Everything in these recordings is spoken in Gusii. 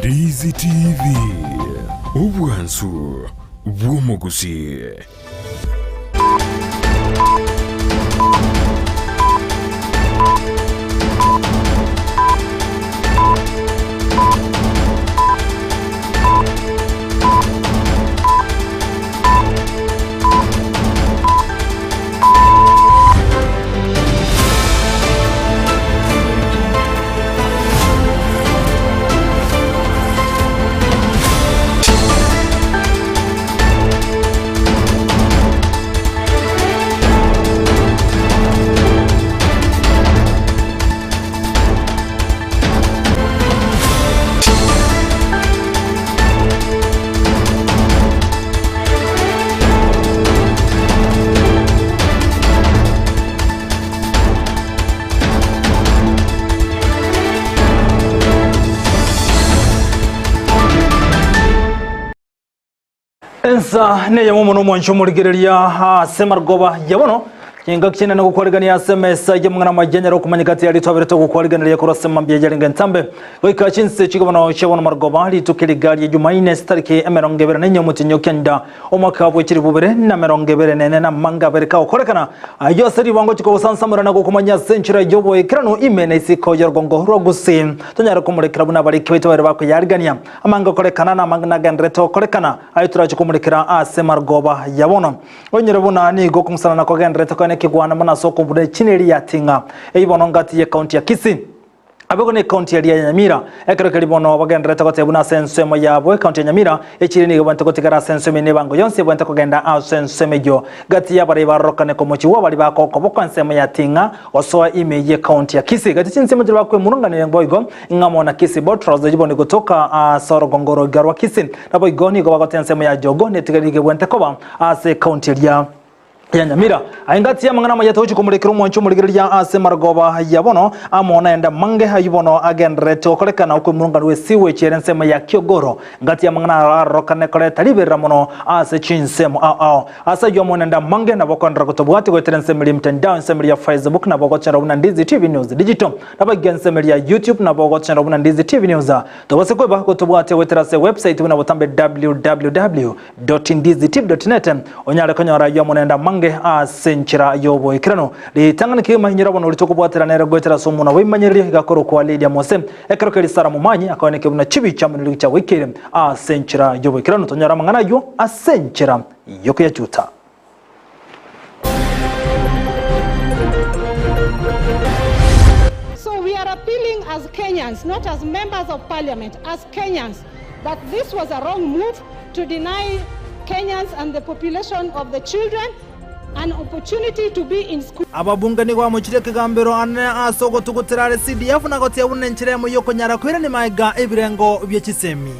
Ndizi TV, obwansu bw'omogusii. Ensa neyemo mono omwancho omorigereria ase marogoba ya bono chingaki chinene gokwarigania ase emesa y'amang'ana amaya nyare okomanya gati aria twaberete ogokwariganeria korwa ase mambia yarenge entambe goika chinse chigobono chia bono marogoba rituko riga ria Jumaine chitariki 24 omotienyi o kenda omwaka bwe chilifu bibere na 24 na amanga abere kagokorekana ayio ase ribango chikogosansamora na gokomanya ase enchera y'oboikeranu ime na isiko y'orogongo rwa Gusii tonyare komorekera buna abariki baito baria bakoyarigania Amange okorekana na amange nagendererete gokorekana, aye torache komorekera ase marogoba ya bono. Oinyore buna nigo okong'usanana kogendererete koba nekegwana mono ase okobuna echina eria ya Ting'a, eyio bono ngati y'ecounty ya Kisii. Abego ne ecounty eria ya Nyamira. Ekero keria bono bagendererete goteba buna ase ensemo yabo ecounty ya Nyamira, echire nigo ebwenerete gotigara ase ensemo eye na ebango yonsi ebwenerete kogenda ase ensemo eyio. Gati y'abarai barorokane komochigwa baria bakokoboko ensemo ya Ting'a, Gosoa ime y'ecounty ya Kisii gati chinsemo chiria bakwemurunganire boigo ng'amo na Kisii Botros eyio bono egotoka ase orogongo oroiga rwa Kisii. Naboigo nigo bagotea ensemo ya Jogoo netigari nigo ebwenerete koba ase ecounty eria ya Nyamira. Aye ngati y'amang'ana amaya togochia komorekera omwancho omorigereria ase marogoba ya bono amo naende amange ayio bono agendererete gokorekana okwemurungana gw'esewage ere ensemo ya Kiogoro. Ngati y'amang'ana aro arorokane koreta riberera mono ase chinsemo ao ao. Ase ayio amo nende amange nabo okoenderera gotobwatia goetera ensemo eria emitandao, ensemo eria ya Facebook nabo ogochera buna Ndizi TV News Digital, nabo iga ensemo eria ya YouTube nabo ogochera buna Ndizi TV News. Tobase kweba gotobwatia goetera ase website buna botambe www.ndizitv.net onyare konyora ayio amo nende amange ase enchera y'oboikeranu. Ritang'ani kegima inyora bono oria tokobwatera nere goetera ase omonwa bw'ebimanyererio iga akorokwa Lydia Mose. Ekero keria Sara Momanyi akaoneka buna chibi chiamonirwe chiagoikeire ase enchera y'oboikeranu. Tonyore amang'ana ayio ase enchera y'okoyachuta. So we are appealing as Kenyans, not as members of parliament, as Kenyans, that this was a wrong move to deny Kenyans and the population of the children an opportunity to be in school. Ababunge nigo bamochire ekegambero anene ase ogotugutera are CDF na gotiga buna enchera emo y'okonyara koirania magega ebirengo bie chisemi.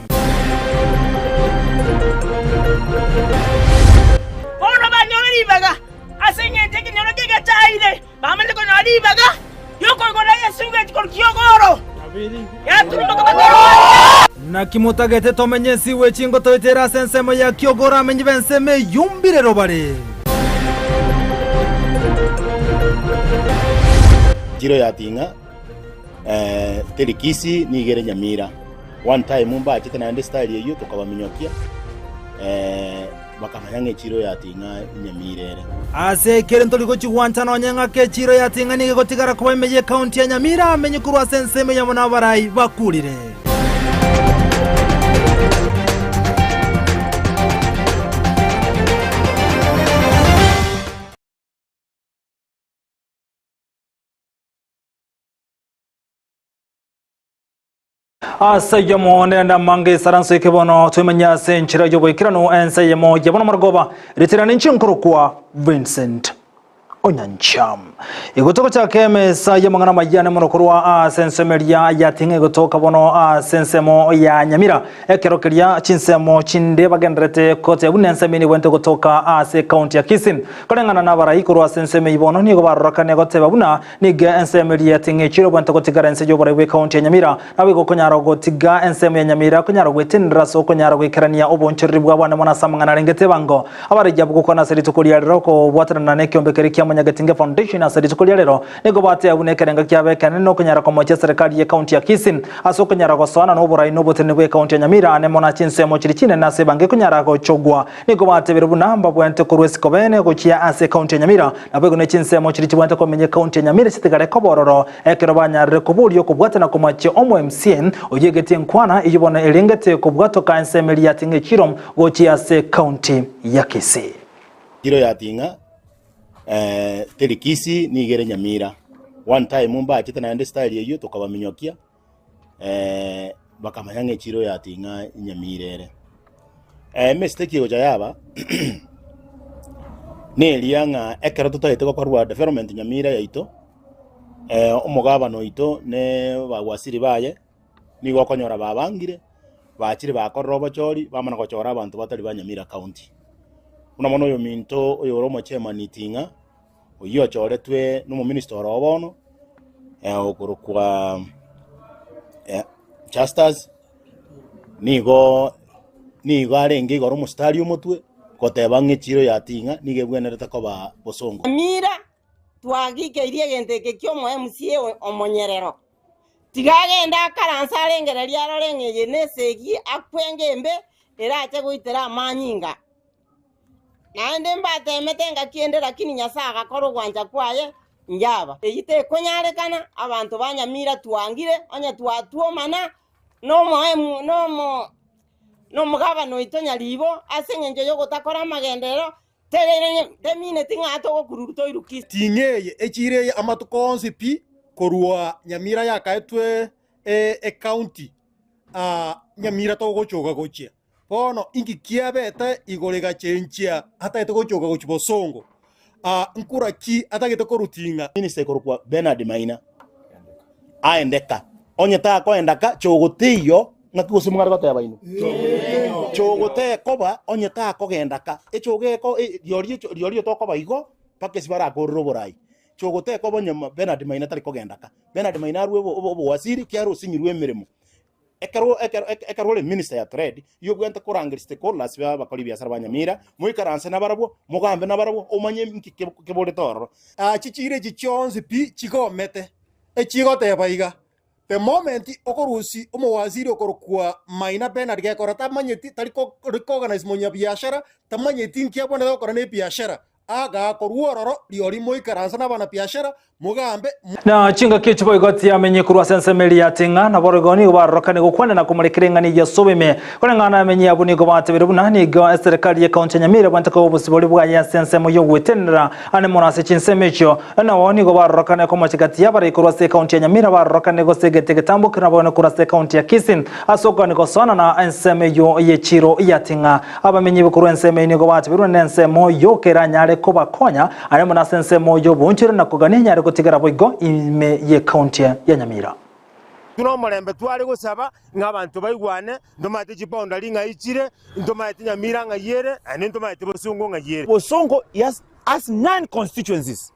Bono banyore ribaga ase engencho ekenyoro kegechaire, bamanye konyora ribaga ri'okoigora egesugeti korwa ki'ogoro yaturumboka bakarwania. Naki motagete tomenye ense chingo toetere ase ensemo ya kiogoro amenyi b'ensemo eyio mbirero bare. Chiro ya Ting'a eh, teri Kisii nigo ere Nyamira. One time mbachete naende style eyio tokabaminyokia eh, bakamanya ng'a echiro ya Ting'a Nyamira ere. Ase ekere ntori gochigwancha nonye ng'ake echiro ya Ting'a nigo egotigara koba ime y'ecounty ya Nyamira amenye korwa ase ensemo eyemo nabarai bakurire. Ase eyemo nende amange esaranso eke bono twemenye ase enchera y'oboikeranu ense eyemo ya bono marogoba ritera ninche nkorokwa Vincent Onyancha. Igo togochaka emesa y'amang'ana amaya mono korwa ase ensemo eria ya Ting'a egotoka bono ase ensemo ya Nyamira ekero keria chinsemo chinde bagendererete goteba buna ensemo eye nigo gotoka ase ekaunti ya Kisii. Koreng'ana n'abarai korwa ase ensemo eyio bono nigo barorokane goteba buna Nigo ensemo eria yating'echire obwente gotigara ense y'oborai bw'ekaunti ya Nyamira, naboigo okonyara gotiga ensemo ya Nyamira konyara gwetenenera ase okonyara goikerania obonchoreri bwabo ande mono ase amang'ana arengete ebango. Abaraiyo abwo gokwana ase rituko ria rero okobwatanana nekeombe keria kia. Mwanyagetinge Foundation ase rituko ria rero nigo batea buna ekerengo kiabo ekenene nokonyara komochia eserekari ye county ya Kisii ase okonyara gosoana noborai na oboteneneri bwe county ya Nyamira ane mono chinsemo chiria chinene ase ebango ekonyara gochogwa. Nigo batebire buna mbabwenerete korwa esiko bene gochia ase ecounty ya Nyamira naboigo ne chinsemo chiria chibwenerete komenya ecounty ya Nyamira chitigare koba ororo ekero banyarire koboria okobwatana komochia omo MCA oyio egetie enkwana eyio bono erengete kobwatoka ensemo eria ya Ting'a echiro gochia ase ecounty ya Kisii. Chiro ya Ting'a teri Kisii nigo ere Nyamira. One time mbachete naende style eyio tokabaminyokia bakamanya ng'a echiro ya Ting'a Nyamira ere. Emistake egocha yaba neria ng'a ekero totagete gokorwa development Nyamira yaito, omogabana oito ne abawaziri baye nigo okonyora babangire, bachire bakorire obochori bamana gochora abanto batari ba Nyamira county. Buna bono oyominto oyore omochairman Ting'a, oyio ochoretwe na omominister oro bono, okorokwa Justus, nigo nigo arenge igoro omositari omotwe, goteba ng'a echiro ya Ting'a nigo ebwenerete koba bosongo. Nyamira twagikeirie egento eke ki'omo MCA omonyerero. Tiga agende akaranse arengererie arore ng'a eye nesegi akwenge embe erache goitera amanyinga. Naende mbateemete engaki ende lakini Nyasae agakora ogwancha kwaye injaba. Eyio tekonyarekana, abanto ba Nyamira twangire, onye twatwomana nomoemu nomo nomogabana oito Nyaribo ase engencho y'ogotakora amagenderero, Temineti ng'a togokururwa toiruke. Ting'a eye echiro eye amatuko onsi pi korwa Nyamira yakaetwe ecounty Nyamira togochoka gochia. Bono inki kiabete igoro egachenchia atagete gochoka gochia bosongo? Nkura ki atagete korwa ting'a? Minister ekorokwa Bernard Maina aende ka onye takoenda ka chogo teiyo ng'aki gose mware goteba inwe chogo tekoba onye takogenda ka echogo eko riorio riorio tokoba igo mpaka ase barakorere oborai chogo tekoba onye Bernard Maina tari kogenda ka Bernard Maina arwe obowaziri kiaro osinyirwe emeremo Ekero ekero ekero ore minister ya trade, igo obwenerete korangeria stakeholders ba abakori ebiasara ba Nyamira, moikaranse nabarabwo, mogambe nabarabwo, omanye nki keborete ororo. Chichiira echi chionsi pi chigomete, echigoteba iga, The moment okorusia omowaziri okorokwa Maina Bernard gekora tamanyeti tari ko recognize monyabiashara, tamanyeti nki abwenerete gokora na ebiashara, Agakorwa ororo rirorio moikaranse nabanabiashara, mogambe. Na chingaki echi boigo tiamenye korwa ase ensemo eria ya Ting'a, naboigo nigo barorokane gokwana na komorekera eng'ana eyio ase oboime. Koreng'ana amenyi abwo nigo batebire buna nigo eserekari y'ekaunti ya Nyamira ebwenerete koba obosibore bwaye ase ensemo y'ogwetenenera ane mono ase chinsemo echio. Nabo nigo barorokane komocha gati y'abarai korwa ase ekaunti ya Nyamira barorokane gose egete egetambokero nabono korwa ase ekaunti ya Kisii ase okogania gosoana na ensemo eyio y'echiro ya Ting'a. Abamenyi korwa ensemo eyio nigo bateberwe nensemo yoka eranyare kobakonya, aria mono ase ensemo y'oboonchore na kogania enyare gotigara boigo ime y'ecounty ya Nyamira. Buna omorembe tware gosaba, ng'a abanto baigwane, ntomaete chiboundary ng'ai chire, ntomaete Nyamira ng'ai ere, naende ntomaete Bosongo ng'ai ere. Bosongo has nine constituencies,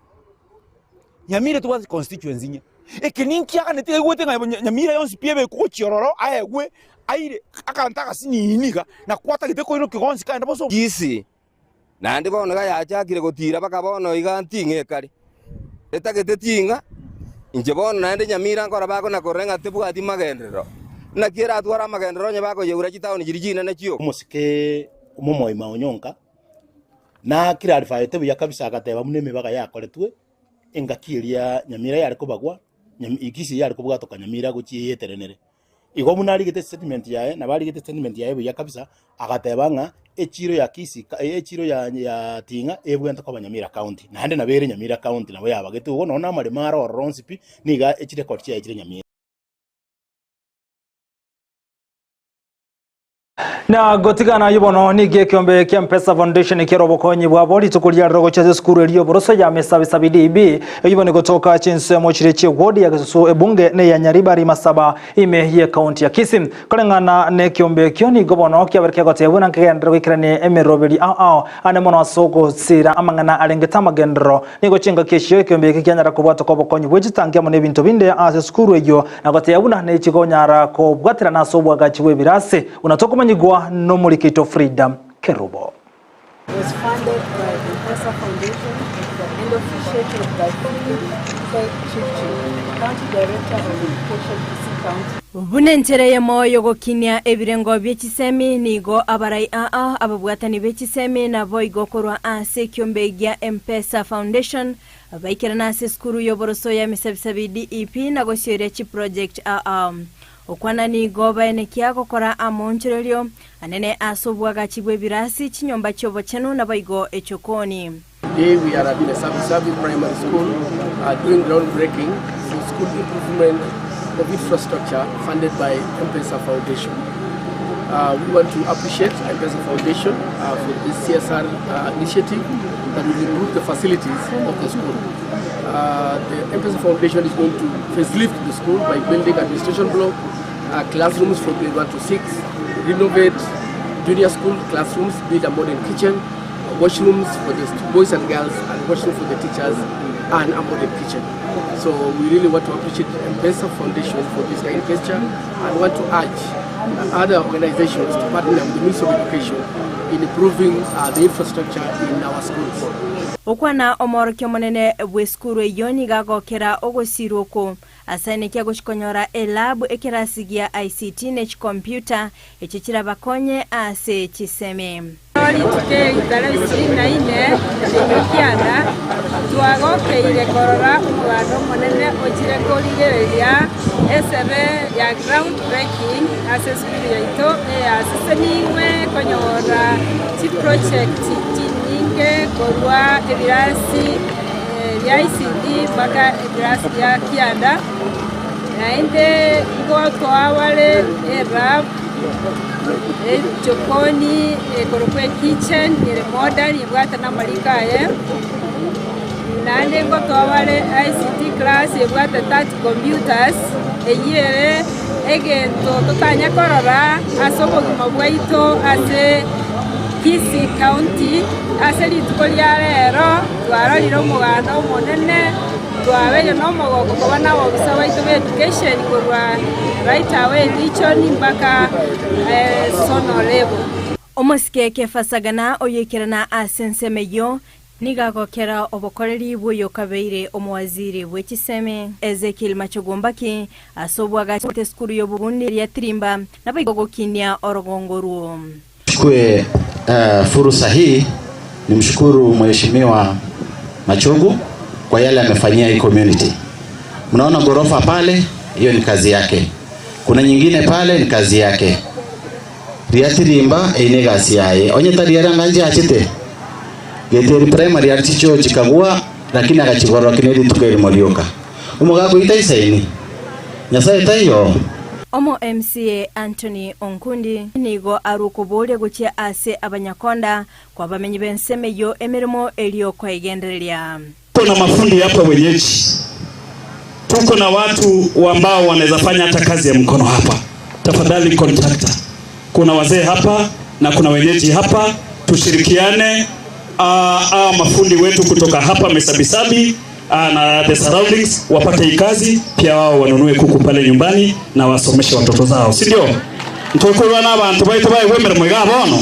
Nyamira etobwate chiconstituency inye. Eke ninkiaganeti aigwete ng'a Nyamira yonsi pi ebekwe gochia ororo aegwe aire akanto agasinini iga, na kwatagete koirokia gonsi kaende bosongo. Kisii, naende bono iga yachakire gotiira mpaka bono iga nting'a ekare etagete ting'a, inche bono naende Nyamira nkora bakona-korora ng'a tebwati magenderero. Naki eratware amagenderero onye bakoyeura chitaoni chiria chinene chioka? Omosike omomoima onyonka na clarifyete buya kabisa agateba buna emibaga yakoretwe engaki eria Nyamira yare kobagwa, Kisii yare kobwatoka Nyamira gochia eyeterenere. Igo buna arigete statement yaye, nabo arigete statement yaye buya kabisa, agateba ng'a echiro ya Kisii echiro ya ya Ting'a ebwenerete koba Nyamira county, naende nabo ere Nyamira county nabo yabagete igo nonya na amaremo aro ororo onsi pi, niga echirecord chiaye chire Nyamira. Na gotigana ayio bono nigo ekeombe kia Mpesa Foundation kera obokonyi bwabo rituko riarero gochia ase esukuru eria y'oboroso ya Mesabisabi DB eyio bono egotoka chinsemo chiria chie ward ya Gesusu ebunge ne ya Nyaribari Masaba ime ye county ya Kisii. Koreng'ana na ekeombe ekio nigo bono kiabere kegotebwa buna nkegenderere goikerania emeroberi ao ao ande mono ase ogosira amang'ana arengete amagenderero Nigo chingaki echio ekeombe eke kianyara kobwatoka obokonyi bwe chitangi amo nebinto binde ase esukuru eyio, na gotebia buna nechikonyara kobwaterana ase obwagachi bw'ebirasi, buna tokomanyigwa nomoriki oito Frida Kerubo. Was funded by M-Pesa Foundation and the and officiated by Philip Chirchir, County Director of Education, Kisii County. Buna enchera eyemo y'ogokinia ebirengo bie chisemi, nigo abarai aa ababwatani be chisemi naboigo korwa ase ekiombe gia M-Pesa Foundation baikerana ase esukuru y'oboroso ya Emesabisabi DEP na gosioria chiproject aa. Okwana nigo baenekia gokora amoonchorerio anene ase obwagachi bw'ebirasi, chinyomba chi'obochenu naboigo echokoni. Today we are at Mesabisabi Primary School doing ground breaking for school improvement of infrastructure funded by M-Pesa Foundation. We want to appreciate M-Pesa Foundation for this CSR initiative that will improve the facilities of the school. The M-Pesa Foundation is going to facelift the school by building administration block, classrooms from grade 1 to 6, renovate junior school classrooms, build a modern kitchen, washrooms for the boys and girls, and washroom for the teachers, and a modern kitchen. So we really want to appreciate M-Pesa Foundation for this kind gesture and want to urge other organizations to partner with the Ministry of Education in improving the infrastructure in our schools. Okwana omoorokia omonene bw'esukuru eyio nigo agokera ogosirwa oko ase nekia gochia konyora elab, ekerasi gia ICT ne chikompiuta echio chirabakonye ase chisemi. Rituko eri tarehe ishirini na ine erio kianda, twagokeire korora omoganda omonene ochire korigereria esebe ya ground breaking ase esukuru yaito eyasesenigwe konyora chiproject chinyinge korwa ebirasi bia ICT mpaka ebirasi bia kianda, naende ngotoa bare elab. Echokoni ekorokwa ekitchen ere modern ebwate namariko aye, naende ngotoa bare ICT class ebwate 30 computers, eyio ere egento totanya korora ase obogima bwaito ase Kisii County. Ase rituko ria rero twarorire omoganda omonene. Twabeire nomogoko koba nabobisa baito b'education korwa right away region mpaka zonal level. Omosike Kefa Sagana oyoikerana ase ensemo eyio nigo agokera obokoreri bw'oyokabeire omowaziri bwe chisemi Ezekiel Machogu Mbaki ase obwagachi esukuru y'obobundi eria Tirimba naboigo gokinia orogongo orwo. Chukue uh, fursa hii nimshukuru Mheshimiwa Machogu kwa yale amefanyia hii community. Mnaona ghorofa pale, hiyo ni kazi yake. Kuna nyingine pale ni kazi yake. Riatirimba eine gasi yaye. Onye tari yari anganje achite. Geteri primary ari chicho chikagua lakini akachigorora kineri tuko morioka. Omogago ita isaini. Nyasaye taiyo. Omo MCA Anthony Onkundi nigo arwe okoboria gochia ase abanyakonda kw'abamenyi b'ensemo eyio emeremo erio koegendereria. Tuko na mafundi hapa wenyeji, tuko na watu ambao wanaweza fanya hata kazi ya mkono hapa. Tafadhali contractor, kuna wazee hapa na kuna wenyeji hapa, tushirikiane. Hawa mafundi wetu kutoka hapa Mesabisabi na the surroundings wapate hii kazi, pia wao wanunue kuku pale nyumbani na wasomeshe watoto zao, si ndio? Ntwikwirwa na abantu baitu baigwa emirimo iga bono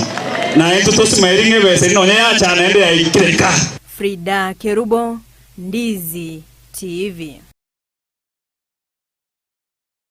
na intwe tosimairi ng'ebesa eri nonya yachana ende yaikire nka. Frida Kerubo, Ndizi TV.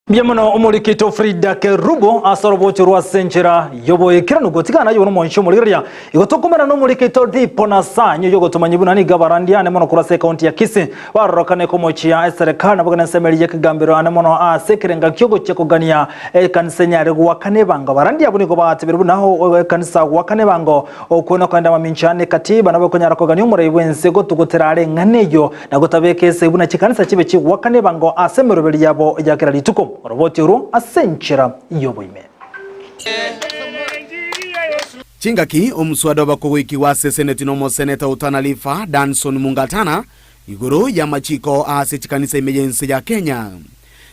Mbuya mono omorikito Frida Kerubo ase orobocho rwa senchera yoboekeranu gotigana yono omonche omorigereria igo tokomera nomorikito Dipo na Sanyo yogotomanya buna niga barandiane mono korwa ase ekaunti ya Kisii barorokane komochia eserekari nabo gana ensemeri ya ekegambero ane mono ase ekerenga kiogochia kogania ekanisa enyare goakana ebango barandia abwo nigo bagatebire buna ekanisa goakana ebango okwo nokoenda mamincha ane katiba nabo ekonyara kogania omorai bwense gotugutera are eng'ana eyio na gotabeka ase buna chikanisa chibe chigoakana ebango ase emeroberi yabo ya kera rituko. Oroboti orwo ase enchera y'oboime. Chingaki omuswada obakogoikigwa ase Seneti nomoseneta o Tana River, Danson Mungatana, igoro y'amachiko ase chikanisa ime y'ense ya Kenya.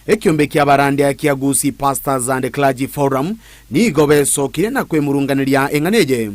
Ekiombe ki'abarandia kia Gusii Pastors and Clergy Forum nigo besokire na kwemurunganeria eng'ana eye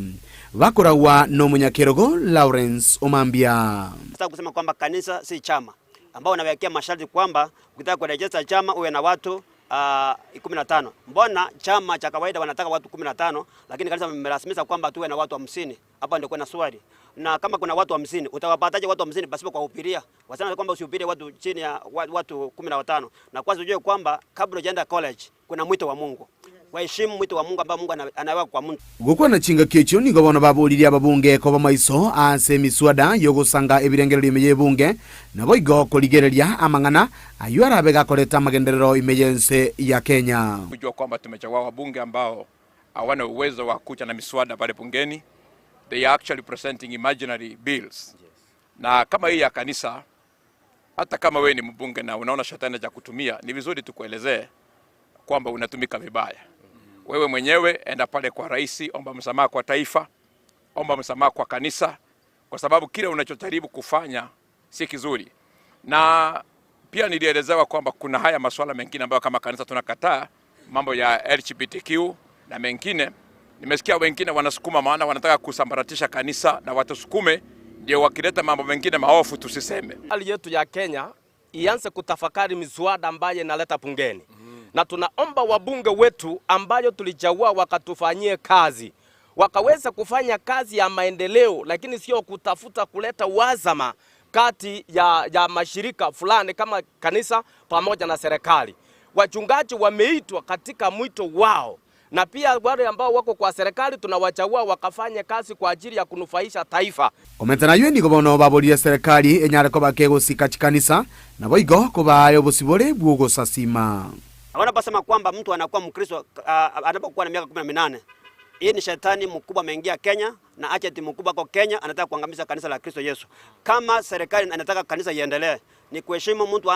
bakoragwa nomonyakerogo Lawrence Omambia. Nataka kusema kwamba kanisa si chama ambao wanawekea masharti kwamba ukitaka kurejesta chama uwe na watu 15. Mbona chama cha kawaida wanataka watu 15, lakini kanisa wamerasimisha kwamba tuwe na watu 50. Hapa ndio kuna swali. Na kama kuna watu 50, utawapataje watu 50 pasipo kuwahubiria? Wasema kwamba usihubirie watu chini ya watu 15. Na kwanza ujue kwamba kabla hujaenda college kuna mwito wa Mungu. Waheshimu mwito wa Mungu ambao Mungu anaweka kwa mtu. Gokwana chingaki echio nigo bono baboririe ababunge koba maiso ase emiswada y'ogosanga ebirengererio ime y'ebunge, naboigo korigereria amang'ana ayio arabe gakoreta amagenderero ime y'ense ya Kenya. Kujua kwamba tumechagua wabunge ambao hawana uwezo wa kuja na miswada pale bungeni, they are actually presenting imaginary bills. Na kama hii ya kanisa, hata kama wewe ni mbunge na unaona shetani hajakutumia, ni vizuri tukuelezee kwamba unatumika vibaya. Wewe mwenyewe enda pale kwa rais, omba msamaha kwa taifa, omba msamaha kwa kanisa, kwa sababu kile unachojaribu kufanya si kizuri. Na pia nilielezewa kwamba kuna haya masuala mengine ambayo kama kanisa tunakataa, mambo ya LGBTQ na mengine. Nimesikia wengine wanasukuma, maana wanataka kusambaratisha kanisa na watusukume, ndio wakileta mambo mengine maofu tusiseme. Hali yetu ya Kenya ianze kutafakari miswada ambayo inaleta bungeni. Na tunaomba wabunge wetu ambayo tulichagua wakatufanyie kazi, wakaweza kufanya kazi ya maendeleo, lakini sio kutafuta kuleta uhasama kati ya mashirika fulani kama kanisa pamoja na serikali. Wachungaji wameitwa katika mwito wao, na pia wale ambao wako kwa serikali tunawachagua wakafanye kazi kwa ajili ya kunufaisha taifa. Komenta nayo nigo bono baborire serikali enyare koba kegosika chikanisa naboigo kobaye obosibore bw'ogosasima. Wanaposema kwamba mtu anakuwa Mkristo anapokuwa na miaka 18, hii ni shetani mkubwa ameingia Kenya na agent mkubwa kwa Kenya anataka kuangamiza kanisa la Kristo Yesu. Kama serikali inataka kanisa iendelee, ni kuheshimu mtu,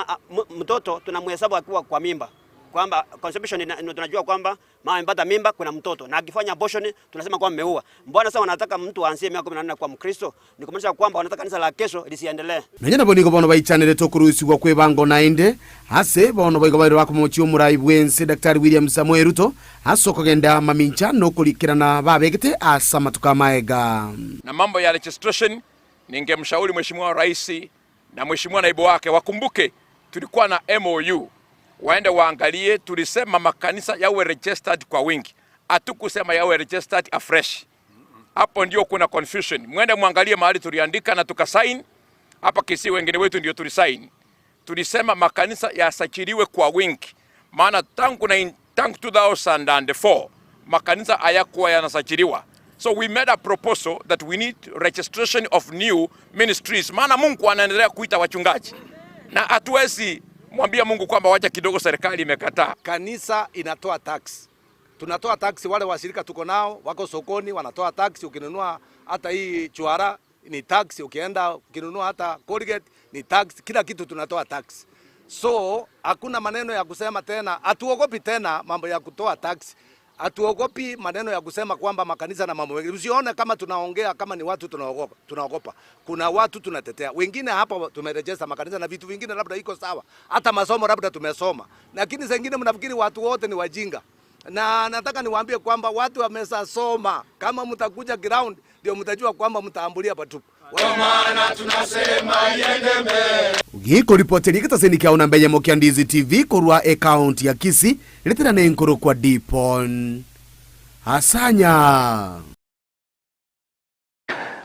mtoto tunamhesabu akiwa kwa mimba. Kwamba conception tunajua kwamba mama amepata mimba kuna mtoto, na akifanya abortion tunasema kwamba ameua. Mbona sasa wanataka mtu aanzie miaka 14 kwa Mkristo? Ni kumaanisha kwamba wanataka kanisa la kesho lisiendelee. Nonya nabo nigo bono baichanire tokuruhusiwa kwebango naende ase bono boigo baire bakomochia omorai bwense Daktari William Samoei Ruto ase okogenda mamincha nokorikerana babegete ase amatuko amaega. Na mambo ya registration, ningemshauri Mheshimiwa Rais na Mheshimiwa naibu wake wakumbuke tulikuwa na MOU, waende waangalie. Tulisema makanisa yawe registered kwa wingi, hatukusema yawe registered afresh. Hapo ndio kuna confusion. Mwende muangalie mahali tuliandika na tukasign. Hapa Kisii wengine wetu ndio tulisign. Tulisema makanisa yasajiliwe kwa wingi, maana tangu 2004 makanisa hayakuwa yanasajiliwa. So we made a proposal that we need registration of new ministries, maana Mungu anaendelea kuita wachungaji na hatuwezi mwambia Mungu kwamba wacha kidogo, serikali imekataa. Kanisa inatoa tax. Tunatoa tax, wale washirika tuko nao wako sokoni wanatoa tax. Ukinunua hata hii chuara ni tax, ukienda ukinunua hata Colgate ni tax, kila kitu tunatoa tax. So hakuna maneno ya kusema tena, hatuogopi tena mambo ya kutoa tax. Hatuogopi maneno ya kusema kwamba makanisa na mambo mengine. Usione kama tunaongea kama ni watu tunaogopa. Kuna watu tunatetea. Wengine hapa tumerejesta makanisa na vitu vingine labda iko sawa. Hata masomo labda tumesoma. Lakini zingine mnafikiri watu wote ni wajinga. Na nataka niwaambie kwamba watu wamesasoma. Kama mtakuja ground ndio mtajua kwamba mtaambulia patupu. Kwa maana tunasema iende mbele. Gikuripoteria gitaseni kia una mbeye mokia Ndizi TV korwa e county ya Kisii ritira ne nkuru kwa Dipon Asanya.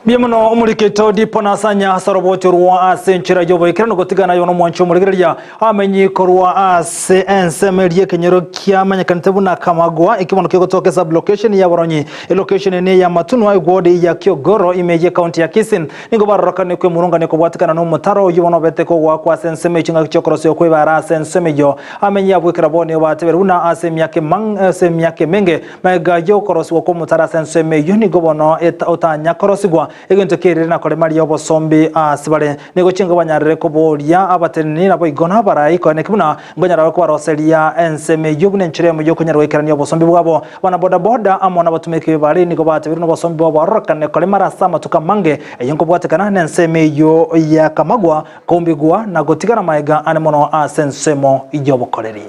Mbiya muno omurikito Dipon Asanya asaroboti rwa ase nchira yoboikera nogotigana yono mwancho omurigereria amenyi korwa ase ensemo eria ekenyero kiamanyekanete buna Kamagwa ekibono kigotoka sub location ya Boronyi location ne ya Matunwa ward ya Kiogoro imeje county ya Kisii nigo barorokane kwe murungane kobwatikana no mutaro yono bete ko gwa ase ensemo echinga chiokorosi kwe bara ase ensemo yo amenyi abwekera bone batebere buna ase myake mang ase myake menge mega yokorosi ko mutara ase ensemo yo nigo bono otanya korosigwa egento kerere na kore maria obosombi asibare nigo chinga banyarire koboria abateneni nabo igona barai kone kibuna ngonyara kwaroseria enseme yobune nchere mu yokonyara gwekerania obosombi bwabo bana boda boda amona batumeke bari nigo batebire n'obosombi bwabo barorokane kore marasa matuka mange eyo nkobwatekana n'enseme yo ya Kamagwa kumbigwa na gotigana maega ane mono ase ensemo yobokoreri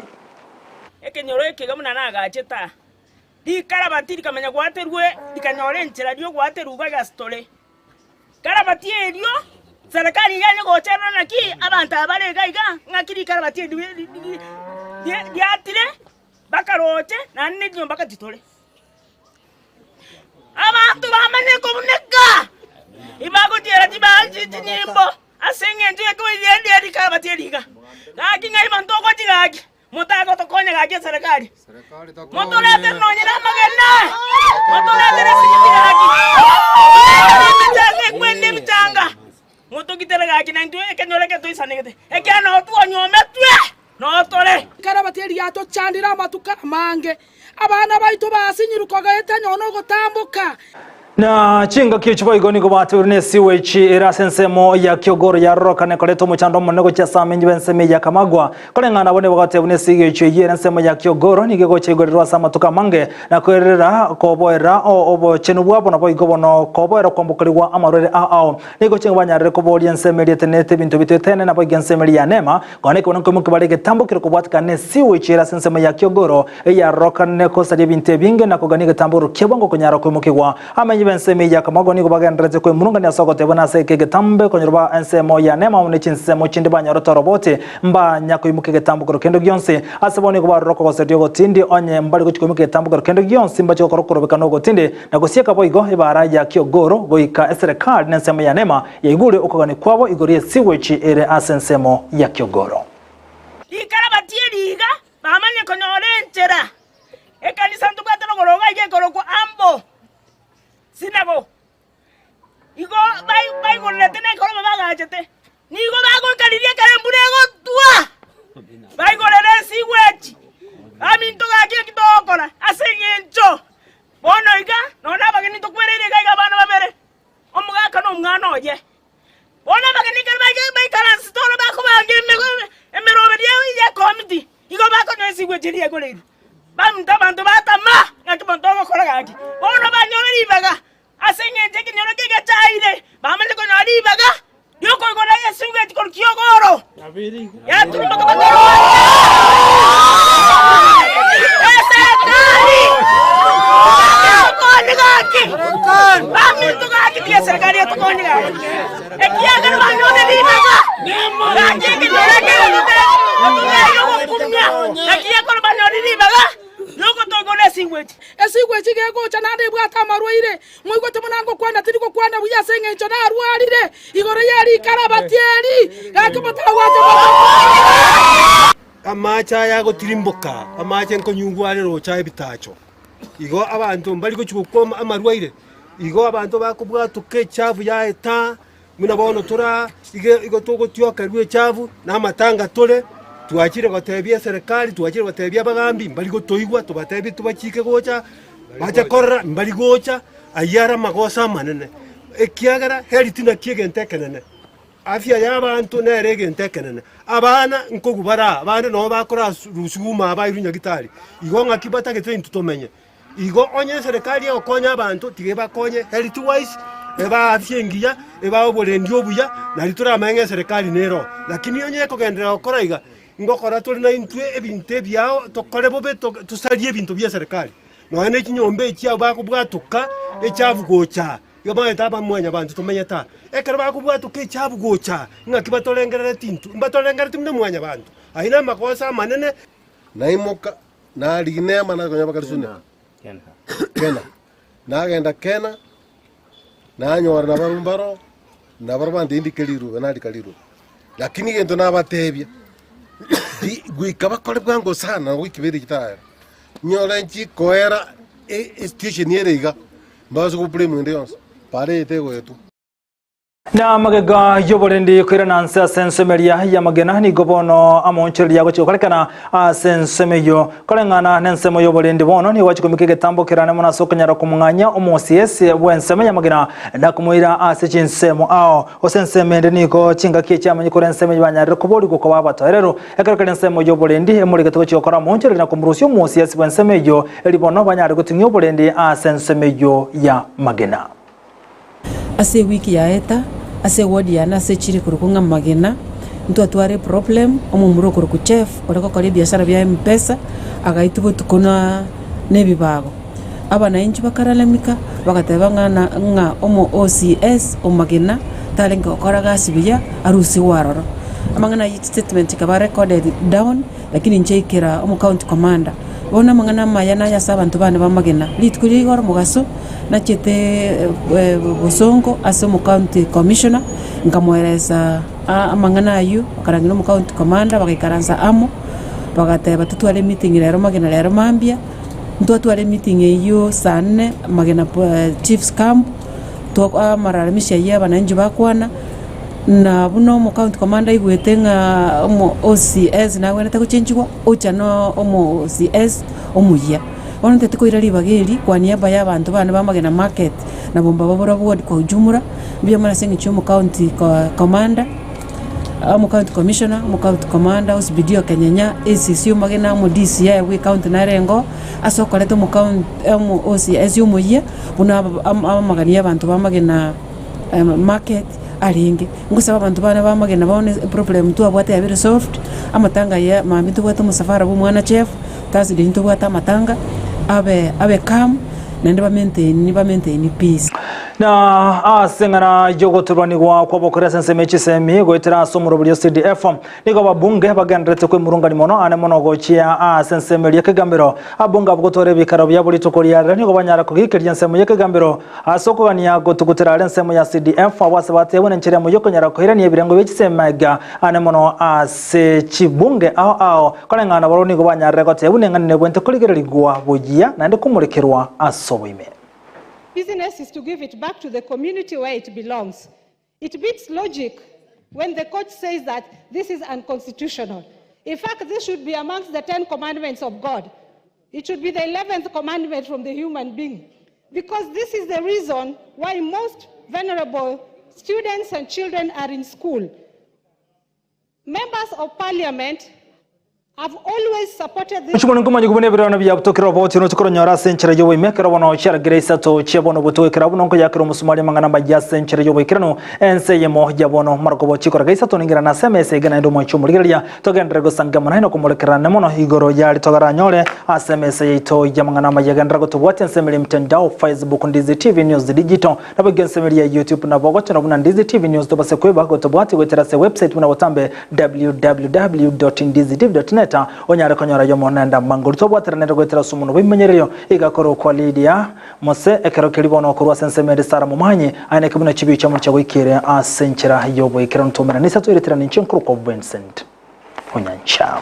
ekenyoro ekega muna nagacheta rikarabati rikamanya gwaterwe rikanyora enchera rio gwaterwa bagasitore karabati erio serikali yanye gochera naki abantu abare iga iga ng'aki rikarabati erio riatire bakaroche naende nenyomba katitore. Abanto bamanye kobuneka, ibagotiera chibaanchi chinyimbo ase engencho y'ekoiyeria rikaba tieriga. Gaki ng'ai banto ogochi gaki, motagotokonya gaki eserekari. Motoretere nonye namagena, motoretere esimiti gaki, motoretere emechanga ekwende ebichanga, motogitere gaki naintwe ekenyoro eke toisanegete, ekiagera noo twanywometwe. Notore. Ekero abateri yatochandire amatuko amange, abana baito basinyirwe kogaeta nonya nogotamboka. Na chingaki echi boigo nigo batebirie na esiwe echi ere ase ensemo ya Kiogoro yarorokane koreta omochando omonene gochia ase amenyi b'ensemo eye ya Kamagwa. Koreng'ana nabo nigo bagotebiwa na esigo echi eyio ere ensemo ya Kiogoro nigo egocha igorerwa ase amatuko amange na kwerera koboera obochenu bwabo naboigo bono koboera kwambokerigwa amarwaire ao ao. Nigo chinga banyarire koboria ensemo eria etenenete ebinto bitoetene naboigo ensemo eria ya Neema Konya ekero nkoimokia bare egetambo kere kobwatekana n'esiu echiira ase ensemo ya kiogoro, eyarorokane kosaria ebinto ebinge na kogania egetamboro kia bwango konyara koimokigwa. Amenyi b'ensemo eyio ya Kamago nigo bagendererete kwemurungania ase ogotebwa nase eke egetambe konyorwa ensemo ya Neema amo ne chinsemo chinde banyorete oroboti mbanya koimokia egetambokero kende gionsi. Ase bo nigo barora okogoseria ogotindi onye mbare gochia koimokia egetambokero kende gionsi mbache gokora okorobeka nogotindi na gosieka boigo ebaara ya kiogoro goika eserekari nensemo ya Neema Yaigure okogania kwabo igoro y'esigwechi ere ase ensemo ya kiogoro. Rikara batie riiga, bamanye konyora enchera. Ekanisa ntobwate rogoro iga iga ekorokwa Ambo Synagogue. Igo baigorerete na ekero bagachete, nigo bagoika riria ekero embura egotwa, baigorere esigwechi. Baminto gaki eki togokora ase eng'encho bono iga nonya abageni ntokwereire iga iga abana babere. Omogaka na omwana oye. Bono abageni ekero baikaransete oro bakobanga emeroberio y'ekomiti, igo bakonyora esigwe chiria egoreirwe. Baminto abanto batama, ng'aki monto ogokora gaki. Bono banyore ribaga ase eng'encho ekenyoro eke gechaire, bamanye konyora ribaga riokoigora esigwe echi korwa kiogoro. Yaturumboka Eserekari tokonye gaki baminto gaki tiga eserekari etokonye gaki ekiagera banyore ribaga gaki ekenyoro ekero toteire ogokumia naki ekero banyore ribaga riogotoigora esigwe echi. Esigwe echi gegocha naende ebwate amarwaire, Moigwete buna ngokwana, tindi gokwana buya ase engencho narwarire igoro ye rikarabati eri, gaki motagwate motokonye. Amache aya agotirimboka, amache nkonyugwa are roche ebitacho. Igo abanto mbari gochia gokwa amarwaire, igo abanto bakobwatoka echafu yaeta, buna bono tora iga igo togotiokerwa echafu na amatanga tore, twachire gotebia eserekari, twachire gotebia abagambi mbari gotoigwa tobatebie tobachike gocha, bache korora mbari gocha, ayio are amagoso amanene, ekiagera health naki egento ekenene, afya ya abanto nere egento ekenene, abana nkogwa bare aa, abande nabo bakora rusiwa ime bairwe nyagetari, igo ng'aki batagete intwe tomenye. Igo onye eserekari egokonya abanto, tiga ebakonye health wise, ebae afya engiya, ebae oborendi obuya, nario toramanye ng'a eserekari nere oo. Lakini onye ekogenderera gokora iga, ngokora tore naintwe ebinto ebiao tokore bobe tosarie ebinto bia eserekari. Nonya ne chinyomba echi abwo bakobwatoka echafu gocha aa, igo bamaete aba mwanyabanto tomenyete aa. Ekero bakobwatoka echafu gocha aa, ng'aki batorengerereti intwe? Mbatorengereti buna mwanyabanto. Ayio namagoso amanene. Naimoka Narigia Neema nakonya bakarisune Kena. Nagenda Kena, nanyora nabarabwo mbaro, nabarabwo bantindike rirube, narika rirube. Lakini egento nabatebia, ri goika bakore bwango sana goika ebere chitaraera, nyore nchikoera e- esituation ere iga, mbase goblame ende yonsi, parade egoetwa. Na amagega y'oborendi koirana nse ase ensemo eria y'amagena nigo bono amoonchoreria agochia gokorekana ase ensemo eyio. Koreng'ana n'ensemo y'oborendi bono nigo achia komika egetambo kerane mono ase okonyara komong'anyia omosiesi bw'ensemo y'amagena na komoira ase chinsemo ao. Gose ensemo ende nigo chingaki echiamenye korwa ensemo eyio banyarire koborigwa koba abatoereru. Ekero kere ensemo y'oborendi emorigete gochia gokora amoonchoreria na komorusia omosiesi bw'ensemo eyio, erio bono banyare goting'ia oborendi ase ensemo eyio y'amagena. Ase ewiki yaeta, ase eward yane ase echiro ekorokwa ng'a Magena, ntwatware eproblem, omomura okorokwa Jeff ore gokora ebiashara bia Mpesa, agaitwa botuko na na ebibago. Abanainchi bakaralamika, bagateba ng'a na ng'a omo OCS o Magena tarenge gokora gasi buya, arusigwe aroro. Amang'ana ayio chistatement chikaba recorded down, lakini inche ikera omo county commander. Bono amang'ana amaya naye ase abanto bane b'amagena. Rituko riria igoro omogaso, nachete bosongo ase omocounty commissioner, nkamoeresa amang'ana aywo, bakarangeria na omocounty commander bagaikaransa amo, bagateba totware emeeting rero magena rero mambia, ntwatwara emeeting eywo saa nne magena chiefs camp, amalalamishi aywo abananchi bakwana. Na buna omocounty commander aigwete ng'a omo OCS nagwenerete gochenchigwa, ocha na omo OCS omoyia. Bono ntete koira ribaga eri kwa niaba ya abanto bane ba Magena Market na Bombaba Borobwo Ward kwa ujumla, mbuya mono ase eng'encho ya omocounty commander, omocounty commissioner, omocounty commander, OCPD o Kenyenya, ACC o Magena, omo DCI bwe ecounty nare engo, ase okoreta omocounty omo OCS omoyia, buna amagani ya abanto ba Magena. Market arenge. Ngosaba abanto bane b'amagena bono eproblem twabwate yabere solved, amatanga aya mambia ntobwate omosafara bwa omwana chef, Thursday ntobwate amatanga, abe abe calm, naende ba maintain ba maintain peace. Na ase eng'ana y'ogotubanigwa kw'abokori ase ensemo ye chisemi goetera ase omorobori o CDF, Nigo ababunge bagendererete kwemurungania mono aane mono gochia ase ensemo eria y'ekegambero. Ababunge abwo gotwara ebikaro biabo rituko riarire nigo banyara kogikeria ensemo y'ekegambero ase okogania gotugutera are ensemo ya CDF abwo ase batebwe nenchera emo y'okonyara koirania ebirengo bie chisemi aiga aane mono ase chibunge ao ao. Koreng'ana nabarabwo nigo banyarire gotebwa neng'ani nebwente korigererigwa buya naende komorekerwa ase oboime. Business is to give it back to the community where it belongs. It beats logic when the court says that this is unconstitutional. In fact, this should be amongst the 10 commandments of God. It should be the 11th commandment from the human being. Because this is the reason why most vulnerable students and children are in school. Members of parliament have always supported this. Chimoni nkomanya buna ebirano bia butokera oboti no tukoronyora ase enchera y'oboime ekero bono chiaragera isato chia bono botoekera buna nkoyakera omosumari amang'ana amaya ase enchera y'oboikeranu ense eyemo ya bono marogoba chikoraga isato ningira nase emesa ege naende omwanchi omorigereria togenderere gosanga mono naende komorekerana mono igoro yari togaranyore ase emesa yaito y'amang'ana amaya genderera gotobwatia ense emeri mtandao Facebook Ndizi TV News Digital Naboigo ensemo eria ya YouTube nabo ogochora buna Ndizi TV News tobase kweba gotobwatia goetera ase website buna botambe www.ndizitv.net onyare konyora yomo naende amangori twabwateranere goetera ase omonwa bw'ebimenyererio iga korokwa Lydia Mose ekero keria bono korwa ase ensemo ere Sarah Momanyi aye naki buna chibicha mocha goikere ase enchera y'oboikeranu twaumerane isato ereterane inche nkorokwa Vincent Onyancha.